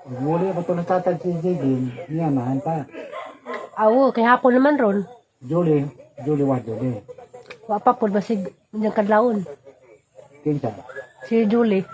Muli pa ito natatag si Jigin, niya man pa. Awo, kay hapon naman ron. Julie, Julie wa Julie. Wa pa pod basig niyang kadlawon. Kinsa? Si Julie.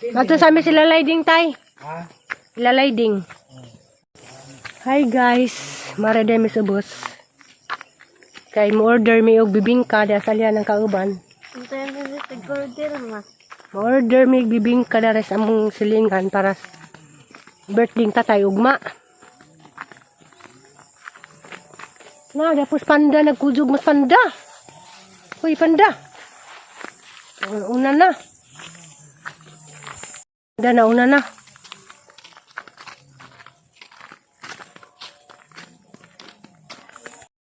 Ato sa amin sila Layding tay. Ha? Sila Layding. Hi guys, mara day mi subos. Kay mo order mi og bibingka da sa liyan ng kauban. Mo order mi og bibingka dara sa among silingan para birthday tatay ugma. Na, dapos panda nagkujog mas panda. Uy, panda. Una na. Panda na una na.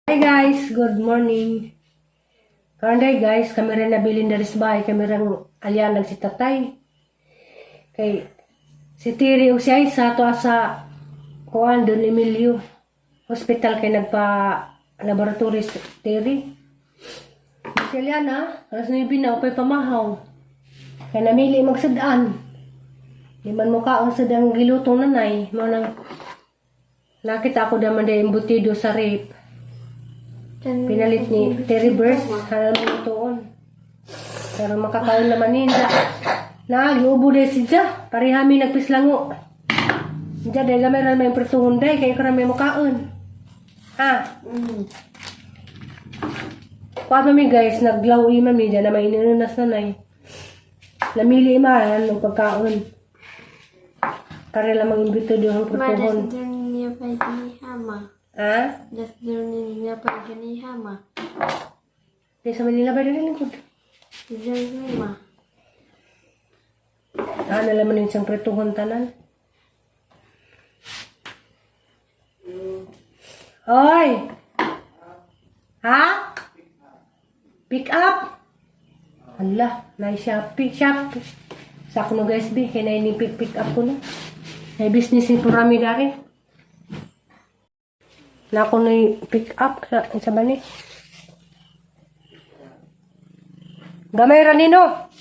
Hi guys, good morning. Karon day guys, kami rin nabilin diri sa bahay, kami rin alyanag si tatay. Kay si Tiri ug si Aisa to sa kuan Don Emilio Hospital kay nagpa laboratory si Tiri. Si Aliana, alas 9 na upay pamahaw. Kay namili magsud-an. Di man mo kaon sa dang gilutong nanay, mo nang nakita ko naman day embutido sa rape. Pinalit ni Terry Burst, hanap mo tuon. Pero makakaon naman ninda. Na, giubo day si Ja. Parehami nagpislango. Ja, dahil gamay rin may prituhon day, kaya karami mo kaon. Ha? Mm. Kuha mami guys, naglaw mami dyan na may ininunas na nay. Namili imahan ng pagkaon. Kare lamang imbito di ang Ma, prituhon. das niya pa hama. Ha? Das niya pa hama. Di sa Manila ba rin lingkod? Diyan ma. Ah, nalaman yun siyang prituhon tanan. Oy! Ha? Pick up! Ala, na Shopee, Shopee. Sa ako no guys, B, kaya na pick pick up ko na. May business ni Purami dari. Na ako na pick up sa bani. Gamay ra nino.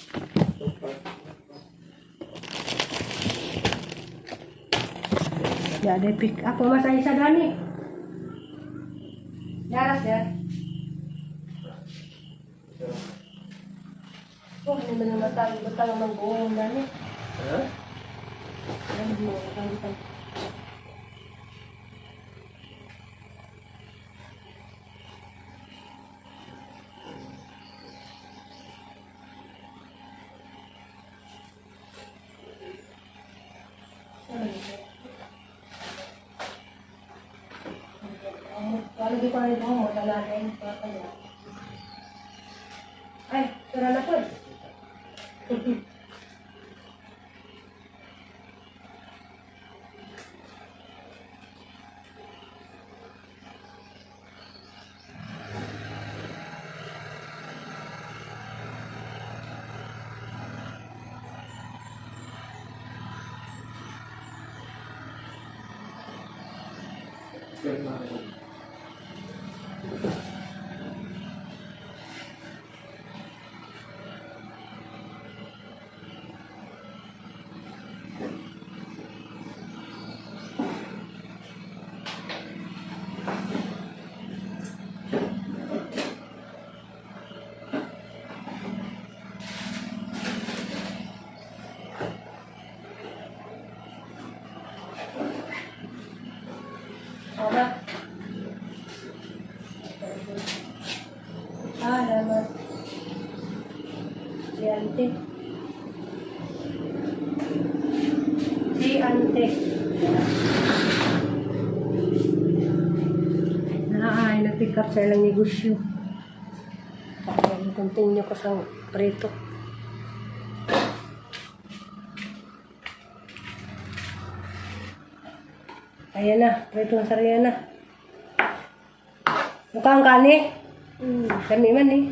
Ya, ada pick up mas Aisyah dani. Yara, sir. Oh, hindi man naman tayo. Ba't tayo mag-uong dani? Ha? Ano mo, butang-butang. Wala di ko rin mo, wala na yung kaya. Ay, tara na po. Wala. Ante. Naay, nag-pick up sa ilang negosyo. Ayan, continue ko sa prito. Ayan na, prito na sa na. Mukha ang kani. Kami man eh.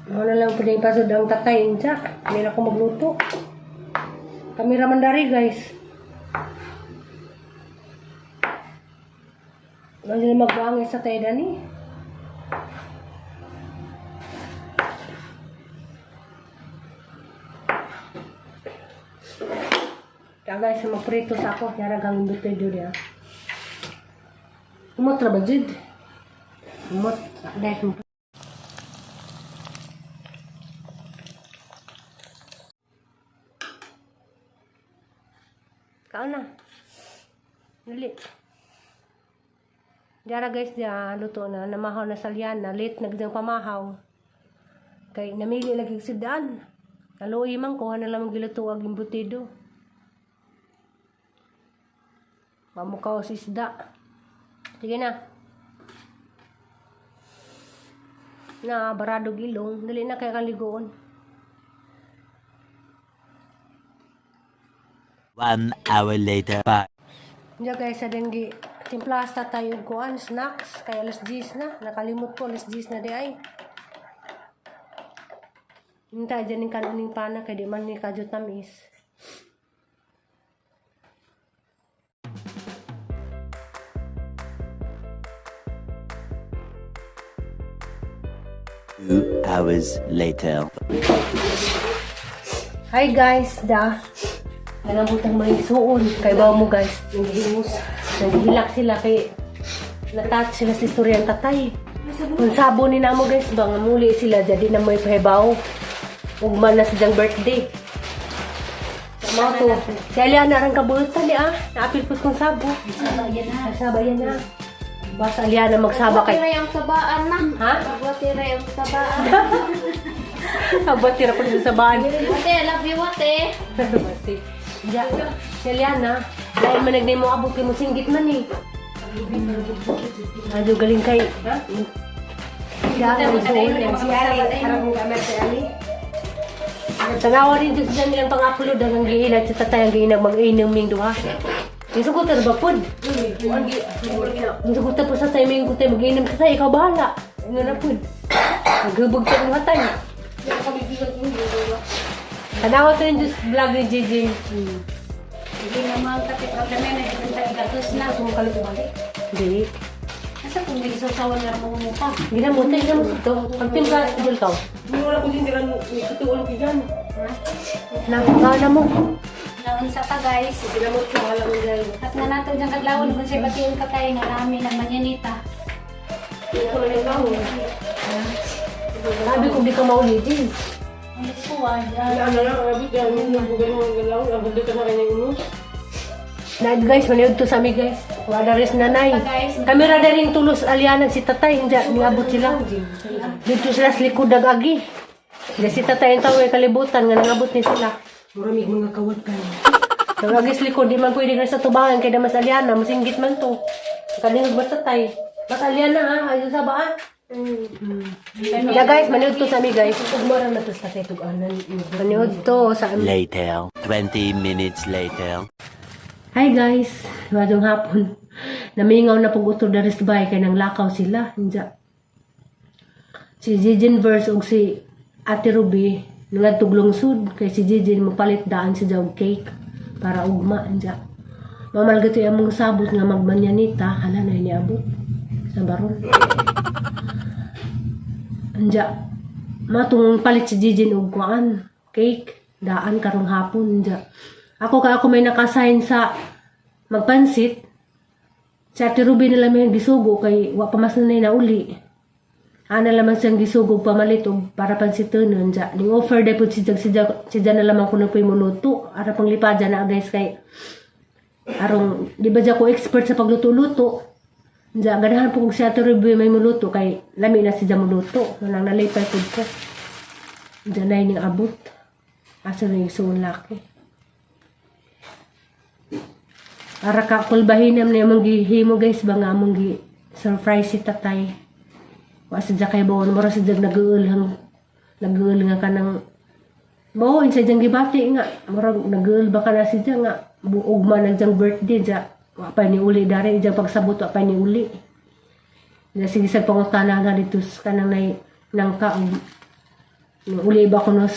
Ano na lang pwede ipasod ang tatay insa. Hindi na ako magluto. Kamera man dari, guys. Ano sila magbuangin sa tayo dani? Kaya guys, magprito sa ako. Yara gang butoy doon ya. Umot ra ba, Jud? Umot. Dahil Kaon na. Dali. Diara guys, dia luto na. Namahaw na salyan na. Late na gid ang pamahaw. Kay namili lagi sudaan. Naluoy man ko, na lamang giluto ag embutido. Mamukaw sa isda. Sige na. Na, barado gilong. Dali na kay kaligoon. 1 hour later. Bye. Diyan guys, sa denggi, timplasta tayo kuan, snacks, kay alas 10 na. Nakalimot ko, alas 10 na di ay. Hinta dyan yung kanuning pana, kay di man ni kadyo tamis. 2 hours later. Hi guys, da. Nangabutang may suon. Kay bawo mo guys, naghimus. Naghilak sila kay natouch sila sa istorya ng tatay. Kung sabo ni namo guys, ba nga muli sila jadi na may pahibaw. Ugma na sa diyang birthday. Mao to. Kaya na rang kabulutan ni ah. Naapil po kong sabo. Saba yan na. Basta Aliana magsaba kay. Tira yung sabaan na. Ha? Tira yung sabaan. Abot tira po sa sabaan. Ate, I love you, ate. Bati. Ja, si Aliana, dahil man nagnay mo abot kay mo singgit man eh. Adyo galing kay. Ha? Ja, may suon. Si Ali, harap mo kami si Ali. Tanawa rin dito sa nilang pang-upload ang giilat sa tatay ang giinag mag-inom ming duha. Isugot ba pud? Isugot po sa tayo ming kutay mag-inom sa tayo, ikaw bahala. Nga na pud. Naghubog sa mga tayo. Tanawa to yung just vlog ni Gigi. Hindi naman kasi problema na yung gatos na. Kung kalito. Hindi. Asa kung may isasawan na mo mo pa. Ginamot, ginamot ito. Pagtim ka, idol ka. Wala ko din diran tutuon ko dyan. Nakakaw na mo. Naunsa ta guys. Ginamot ko alam mo dyan. At na nato dyan kadlawon kung sa bation ka tayo nga namin ang manyanita. Ko na yung kahoy. Sabi ko, di ka maulitin. Ulit ko ah. Dyan. Ano lang, ang abit dyan. Yung bugay mo ang galaw. Ang bundot na kanya inus. Na guys, manood to sa amin guys. Wala res nanay. Guys. Kamera na rin tulos alyanan si tatay. Hindi, niabot sila. Dito sila sa likod agi. Hindi si tatay ang tao ay kalibutan nga nangabot ni sila. Maraming mga kawat kayo. Nangagi sa likod, di man pwede na sa tubangan kay mas alyana, masinggit man to. Kaningog mas tatay. Mas alyana ha, ayun sa ba? Yeah guys, manood to sa amin guys. Ugmara na to sa tatay tuganan. Manood to sa amin. Later. 20 minutes later. Hi guys, wadong hapon. Namingaw na pag utod na bay kay nang lakaw sila. Inja. Si Jijin Verse ug si Ate Ruby nangadtog lungsod kay si Jijin mopalit daan si og cake para ugma inja. Mamalgato among sabot nga magmanyanita hala na iniabot sa baron. Anja, matong palit si Jijin og kuan, cake, daan karong hapon anja. Ako kay ako may nakasign sa magpansit. Si Ate Ruby nila may gisugo kay wa pa mas na nauli. Ana lamang siyang gisugog pamalit og para pansitonon ja. Ning offer dai pud si Jag si Jag na lamang kuno po'y muluto. Ara pang lipada na guys kay arong di ba ja ko expert sa pagluto-luto. Ja ganahan po kog si Ate Ruby may muluto kay lami na si Ja muluto. Nang nalipay pud ko. Ja na ning abot. Asa na yung suon laki. Ara ka kulbahinam na among gihimo guys ba nga among gi surprise si tatay. Wa sa kay bawon mura sa jag naguul hang naguul nga kanang bao insa jang gibati nga murag naguul ba kana si nga buog man ang jang birthday ja wa pa ni uli dari jang pagsabot wa pa ni uli. Na sige sa pangutana nga dito sa kanang nay nangka og uli ba kuno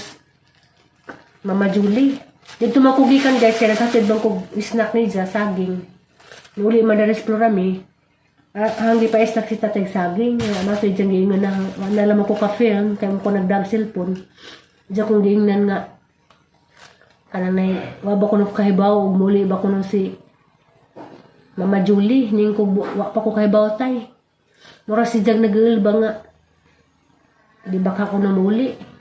Mama Julie. Dito makugikan guys, kaya naghatid bang kog snack ni Ja, saging. Uli man na rami. Hanggi pa snack si tatay saging. Matoy dyan giingon na, wala lamang ko ka-film, kaya mo ko nagdam cellphone. Diyan kong giingnan nga, kanang nay, wa ba ko nung kahibaw, ug muli ba ko nung si Mama Julie, ning ko, wa pa ko kahibaw tay. Mura si Jag nag ba nga, di ba ka ko namuli?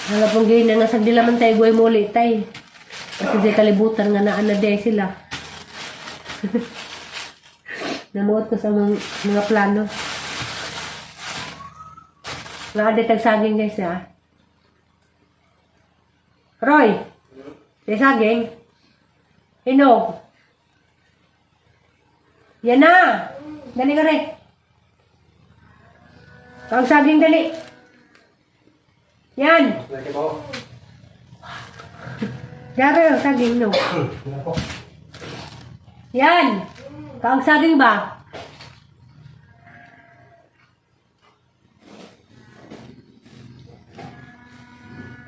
Wala pong gayon na nga sagdi laman tayo guay muli tay. Kasi di kalibutan nga naan na day sila. Namuot ko sa mga plano. Nga di tag saging guys ha. Roy! Di saging? Hinog! Yan na! Dali ka rin. Kang saging dali. Yan! Dara, saging no. Yan! Kaang saging ba?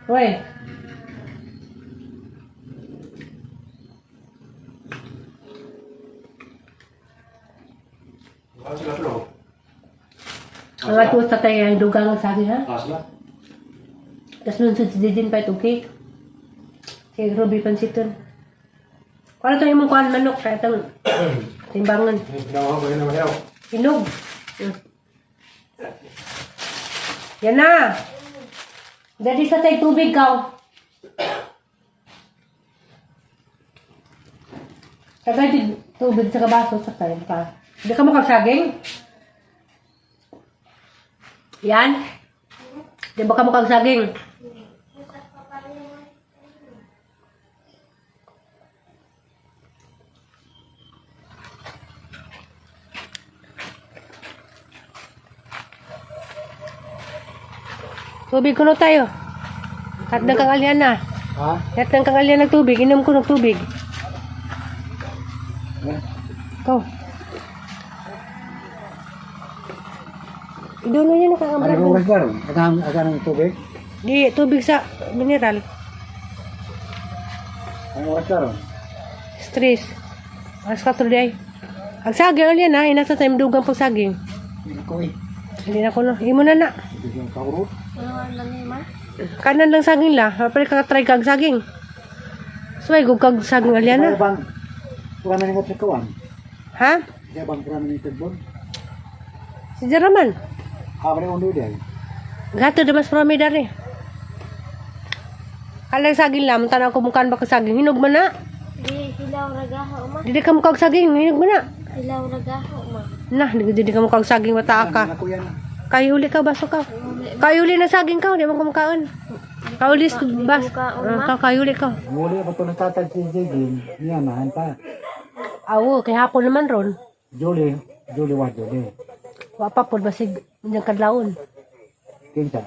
Hoy. Ang ato sa tayo ang dugang ang saging ha? Tapos nun sa Jijin pa itong cake. Si Ruby Pansiton. Kuha na itong imong kuhan manok. Kaya itong timbangan. Hinog. Yan na. Dali sa tayo tubig kaw. Tagay di tubig sa kabaso sa tayo pa. Hindi ka makagsaging? Yan. Di ba ka makagsaging? Tubig kuno tayo. Kat ng kangalyan na. Ha? Kat ng kangalyan ng tubig. Inom ko ng tubig. Ikaw. Idulo niya na kakabra. Ano oras ba ron? Agang, agang ng tubig? Di, tubig sa mineral. Ano oras ba ron? Stress. Alas 4 day. Ang saging, alyan ha. Inasa tayo dugang pagsaging. Hindi ko eh. Hindi na ko no. Imo na na. Hindi yung kaurot. Kanan lang saging la. Mapali ka try kag saging. Suway, gug kag saging alyan Ano na. bang kurang na sa kawan? Ha? Siya bang kurang na tagbon? Si Jeraman. Habre undo dahil. Gato damas promi dari. Kalang saging lang, tanaw ko mukhaan ba ka saging, hinog man na. Di hilaw ragaho ma. Dili ka mukha og saging, hinog man na. Hilaw ragaho ma. Nah, dili ka mukha og saging wata ka. Ako yan. Kayuli ka, baso ka. Kayuli na saging ka, di mo kumakaon. Kaulis, bas. Ah, kayuli ka. Muli ba ito ng tatay si Jijin? Niya na, pa. Awo, kay hapon naman ron. Julie, Julie wa Julie. Wa pa pod basig niyang kadlawon. Kinsa?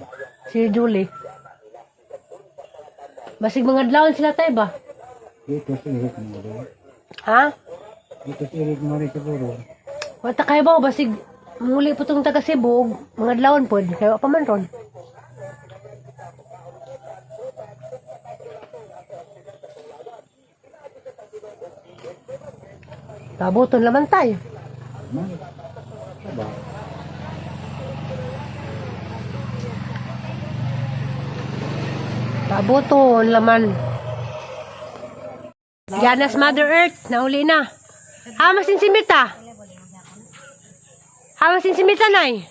Si Julie. Basig mga adlawon sila tayo ba? Dito si Eric Mori. Ha? Dito si Eric Mori siguro. Wata kayo ba? Basig muli po itong taga Cebu, ug mga adlawon pod. Kaya wa pa man ron. Tabuton laman tayo. Man. Ba? Tabuton laman. Yanas Mother Earth, nauli na. Hamas sin simita. Hamas sin simita, nay.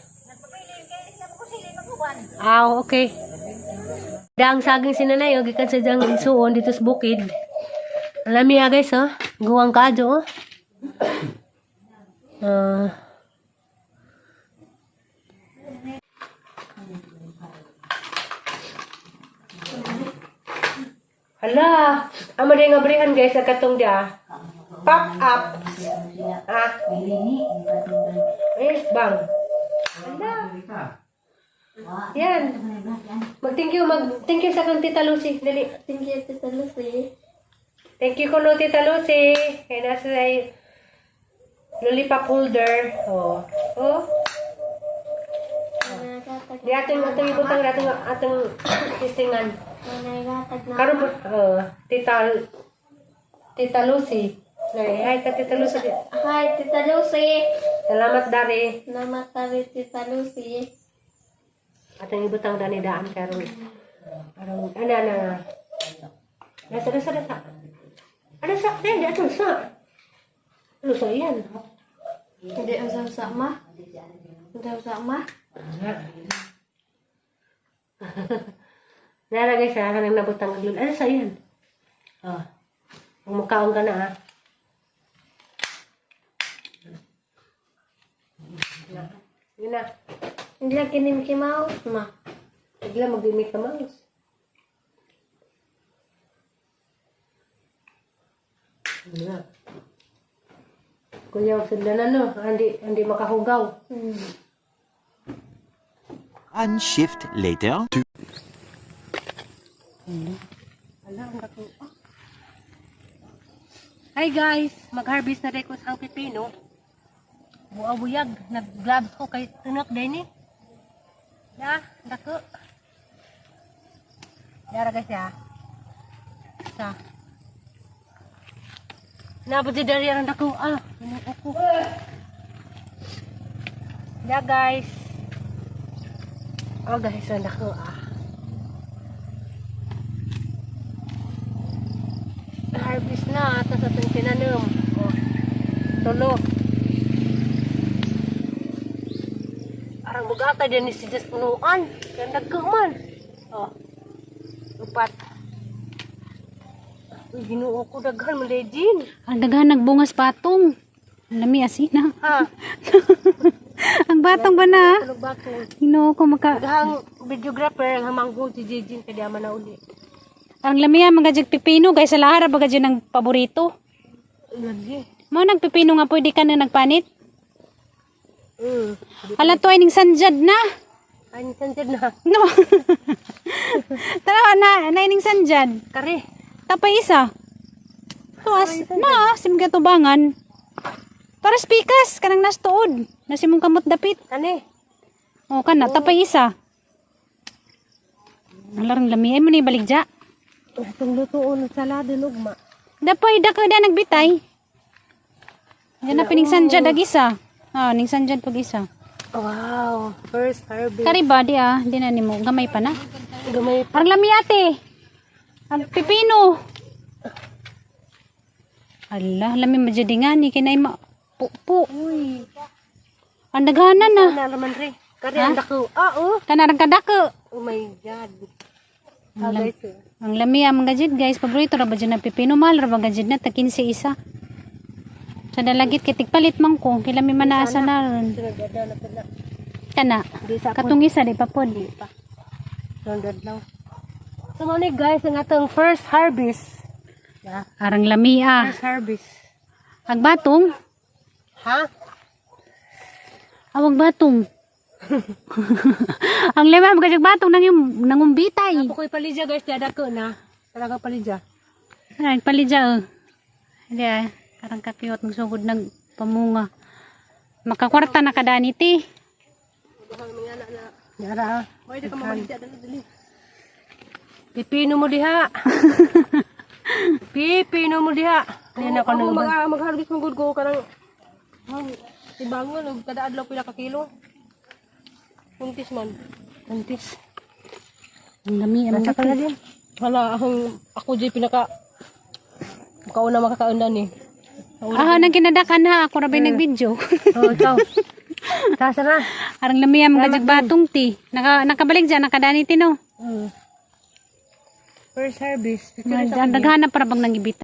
Ah, okay. Dang saging sinanay, oh, gikan sa diyang insuon dito sa bukid. Alam niya guys, oh. Guwang kadyo, oh. Ah. Hala, amo din nga brihan guys sa katong dia. Pop up. Ah. Eh, bang. Hala. Yan. Mag-thank you, mag-thank you sa kang Tita Lucy. Dali. Thank you, Tita Lucy. Thank you kuno Tita Lucy. Kaya nasa ay lollipop holder. Oh. Oh. Managagatag Di atong atong ibutang atong atong tistingan. Managagatag na. Karon po, oh, Tita Tita Lucy. Ay, hi ka Tita Lucy. Hi, Tita Lucy. Salamat dari. Namatari, Tita Lucy. Atong ibutang dani daan karon. Aron ana ana. Nasa nasa nasa. Ano sa? Di atong sa. Ano sa yan? Hindi ang sa ma. Hindi ang sa ma. Nara guys, ha, kanang nabutang aglon. Ano sa yan? Oh. Ang mukhaon ka na ha. Na. Yun na. Hindi lang kini Mickey Mouse, ma. Bigla mag-gimmick ka mouse. Yun na. Kuya, sundan na no. Hindi, hindi makahugaw. One shift later. Two. Hi guys! Mag-harvest na rin ko sa pipino. Buawuyag. Nag-gloves ko kay tunak din eh. Na, dako. Dara guys ya. Sa. Nabot di dari ang dako. Ah, inuo ko. Ya guys. Oh guys, ang dako ah. Harvest na ata sa itong tinanom. Oh. Tulo. Arang bugata din ni si Jess punuan. Kaya nagkuman. Oh. Upat. Uy, ginoo ko daghan man Jin. Ang daghan nagbungas patong. Ang lami asina. Ha, Ang batong ba na? tulog batong. Ginoo ko maka. Daghang videographer ang hamanggo si Jejin kaya di man na uli. Ang lami ah, mga jag pipino kay sa lahara baga dyan ang paborito. Lagi. Mao nagpipino nga pwede ka na nagpanit. Mm. Ala to ay ning sanjad na. Ay, nisanjad na. No. Tara na, na ining sanjad. Kare. Tapay isa. Tuas na simga tubangan. Para pikas kanang nas tuod. Nasimong kamot dapit. Kani. O kana tapay isa. Alarang lami ay mo ni baligja. Itong lutoon salado lugma. Dapay dako da nagbitay. Yan na pining sanjad ag isa. Ah, ning sanjad pag isa. Wow, first harvest. Kari ba di ah, di na nimo gamay pa na. Gamay. Parang lami ate. Ang pipino. Ala, lami madyadingan ni kinay ma pupu. Uy, Ang daghanan na. na naman re. Kare ang dako. Ah, oh. Kanarang kadako. Oh my God. Ah, guys. Eh. Ang lami ang mga gajid guys, paborito ra ba dyan ang pipino mahal ra ba gajid na tag 15 isa. Sa dalagit kay tigpalit man ko, kay lami man naa sa naron. Sunod adlaw na pud na. Kana. Di sa Katong isa di pa pod. Sunod adlaw. So mo ni guys ang atong first harvest. Yeah. Arang lami ah. First harvest. Ag batong, Ha? awag batong. Ang lami ang gajid batong nang yung nangumbitay. Ako ko'y palidya guys, di dako na. Talaga palidya. Ay, palidya oh. Hindi ah, karang kakiyot magsugod nag pamunga. Makakwarta na kadani ti. Yara ah. Pwede ka mamalidya dali dali. Pipino mo diha. Pipino mo diha. Di na ko nang Mag mag-harvest mo gud ko kanang tibangon og kada adlaw pila ka kilo. Puntis man. Buntis. Ang lami ang Nasa ka na din. Hala akong ako jay pinaka makauna makakaundan ni. Ah, nang kinadakan ha, ako ra ba'y nag-video. Oh, ikaw. Tasa na. Arang lamiya mga gajag batong ti. Nakabalik dyan, nakadani ti no. First harvest. Daghan na para bang nangibita.